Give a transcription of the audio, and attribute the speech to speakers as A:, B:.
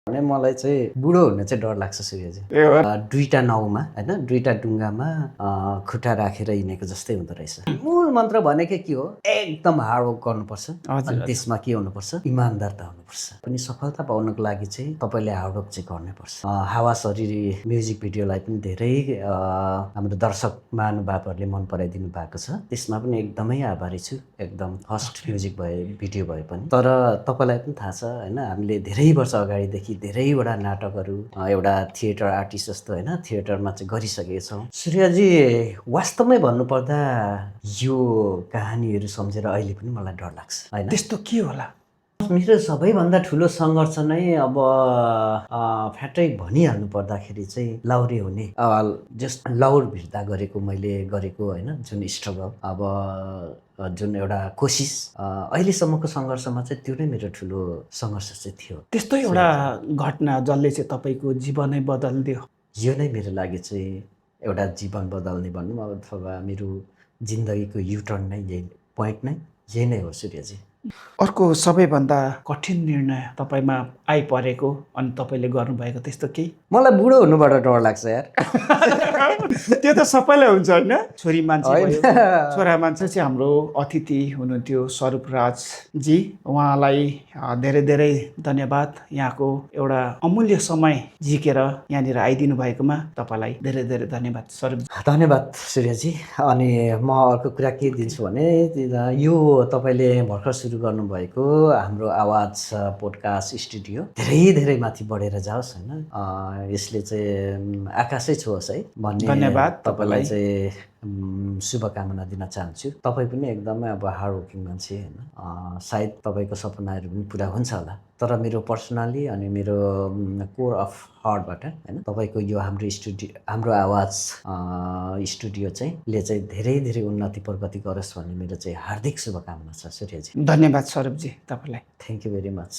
A: भने मलाई चाहिँ बुढो हुन चाहिँ डर लाग्छ सूर्यजी। दुईटा नाउमा होइन, दुईटा डुङ्गामा खुट्टा राखेर हिँडेको जस्तै हुँदो रहेछ। मूल मन्त्र भनेकै के हो? एकदम हार्डवर्क गर्नुपर्छ अनि त्यसमा के हुनुपर्छ? इमान्दारता हुनुपर्छ। पनि सफलता पाउनको लागि चाहिँ तपाईँले हार्डवर्क चाहिँ गर्नुपर्छ। हावा शरीरी म्युजिक भिडियोलाई पनि धेरै हाम्रो दर्शक महानुभावहरूले मन पराइदिनु भएको छ। त्यसमा पनि एकदमै आभारी छु। एकदम फर्स्ट म्युजिक भिडियो भए पनि। तर तपाईँलाई पनि थाहा छ होइन, हामीले धेरै वर्ष अगाडिदेखि धेरैवटा नाटकहरू एउटा थिएटर आर्टिस्ट जस्तो होइन थिएटरमा चाहिँ गरिसकेका छौँ। सूर्यजी वास्तवमै भन्नुपर्दा यो कहानीहरू सम्झेर अहिले पनि मलाई डर लाग्छ होइन।
B: त्यस्तो के होला?
A: मेरो सबैभन्दा ठुलो सङ्घर्ष नै अब फ्याट्टै भनिहाल्नु पर्दाखेरि चाहिँ लाउरे हुने जस्ट लाउर भिर्ता मैले गरेको होइन जुन स्ट्रगल, अब जुन एउटा कोसिस, अहिलेसम्मको सङ्घर्षमा चाहिँ त्यो नै मेरो ठुलो सङ्घर्ष चाहिँ थियो।
B: त्यस्तो एउटा घटना जसले चाहिँ तपाईँको जीवनै बदलिदियो?
A: यो नै मेरो लागि चाहिँ एउटा जीवन बदल्ने भनौँ अथवा मेरो जिन्दगीको युटर्न नै यही पोइन्ट नै यही नै हो सूर्यजी।
B: अर्को सबैभन्दा कठिन निर्णय तपाईँमा आइपरेको अनि तपाईँले गर्नुभएको त्यस्तो केही?
A: मलाई बुढो हुनुबाट डर लाग्छ यार।
B: त्यो त सबैलाई हुन्छ होइन? छोरी मान्छे भयो, छोरा मान्छे चाहिँ हाम्रो अतिथि हुनुहुन्थ्यो स्वरूप राजजी, उहाँलाई धेरै धेरै धन्यवाद। यहाँको एउटा अमूल्य समय झिकेर यहाँनिर आइदिनु भएकोमा तपाईँलाई धेरै धेरै धन्यवाद स्वरूप।
A: धन्यवाद सूर्यजी। अनि म अर्को कुरा के दिन्छु भने यो तपाईँले भर्खर सुरु गर्नुभएको हाम्रो आवाज पोडकास्ट स्टुडियो धेरै धेरै माथि बढेर जाओस् होइन, यसले चाहिँ आकाशै छुओस् है भन्ने
B: धन्यवाद
A: तपाईँलाई चाहिँ शुभकामना दिन चाहन्छु। तपाईँ पनि एकदमै अब हार्ड वर्किङ मान्छे होइन, सायद तपाईँको सपनाहरू पनि पुरा हुन्छ होला। तर मेरो पर्सनली अनि मेरो कोर अफ हार्टबाट होइन तपाईँको यो हाम्रो आवाज स्टुडियो चाहिँ ले चाहिँ धेरै धेरै उन्नति प्रगति गरोस् भन्ने मेरो चाहिँ हार्दिक शुभकामना छ सूर्यजी।
B: धन्यवाद स्वरूपजी तपाईँलाई।
A: Thank you very much.